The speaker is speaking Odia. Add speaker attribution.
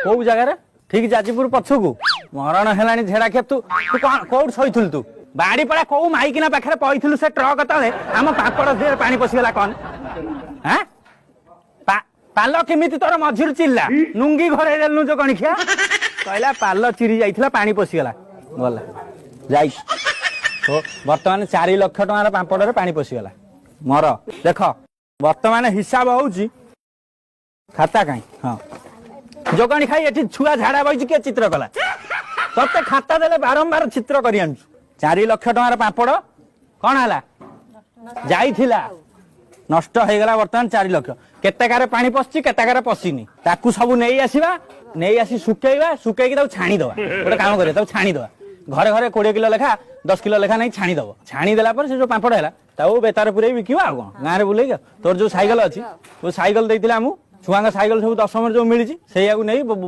Speaker 1: କୋଉ ଜାଗାରେ? ଠିକ ଯାଜପୁର ପଛକୁ। ମରଣ ହେଲାଣି ଝେଡା ଖିଆ। ତୁ ତୁ କଣ କୋଉଠି ଶୋଇଥିଲୁ? ତୁ ବାଡିପଡା କୋଉ ମାଇକିନା ପାଖରେ ପଇଥିଲୁ? ସେ ଟ୍ରକ ତଳେ ଆମ ପାମ୍ପଡ଼ ଦେହରେ ପାଣି ପଶିଗଲା। କଣ ଆଁ? ପାଲ କେମିତି ତୋର ମଝିରୁ ଚିରିଲା? ନୁଙ୍ଗି ଘରେ ଦେଲୁନୁ ଯୋଉ କଣିଖିଆ। କହିଲା ପାଲ ଚିରି ଯାଇଥିଲା, ପାଣି ପଶିଗଲା। ଗଲା ଯାଇ ତ ବର୍ତ୍ତମାନ 4 ଲକ୍ଷ ଟଙ୍କାର ପାମ୍ପଡ଼ରେ ପାଣି ପଶିଗଲା ମର। ଦେଖ, ବର୍ତ୍ତମାନ ହିସାବ ହଉଛି। ଖାତା କାହିଁ? ହଁ, ଯୋଗଣୀ ଖାଇ ଏଠି ଛୁଆ ଝାଡା ବଇଛି, କିଏ ଚିତ୍ର କଲା? ତତେ ଖାତା ଦେଲେ ବାରମ୍ବାର ଚିତ୍ର କରି ଆଣୁଛୁ। 4 ଲକ୍ଷ ଟଙ୍କାର ପାମ୍ପଡ଼ କଣ ହେଲା? ଯାଇଥିଲା, ନଷ୍ଟ ହେଇଗଲା। ବର୍ତ୍ତମାନ 4 ଲକ୍ଷ କେତେକାରେ ପାଣି ପଶିଛି, କେତେକାରେ ପଶିନି, ତାକୁ ସବୁ ନେଇ ଆସିବା। ନେଇ ଆସି ଶୁକେଇବା, ଶୁକେଇକି ତାକୁ ଛାଣିଦବା। ଗୋଟେ କାମ କରିବା, ତାକୁ ଛାଣିଦବା। ଘରେ ଘରେ 20 କିଲୋ ଲେଖା, 10 କିଲୋ ଲେଖା ନେଇ ଛାଣିଦବ। ଛାଣି ଦେଲା ପରେ ସେ ଯୋଉ ପାମ୍ପଡ଼ ହେଲା, ତାକୁ ବେତାରେ ପୁରେଇ ବିକିବା। ଆଉ କଣ, ଗାଁରେ ବୁଲେଇକି। ତୋର ଯୋଉ ସାଇକେଲ ଅଛି, ଯୋଉ ସାଇକେଲ ଦେଇଥିଲେ ଆମକୁ, ଛୁଆଙ୍କ ସାଇକେଲ ସବୁ ଦଶମରେ ଯୋଉ ମିଳିଛି, ସେଇଆକୁ ନେଇ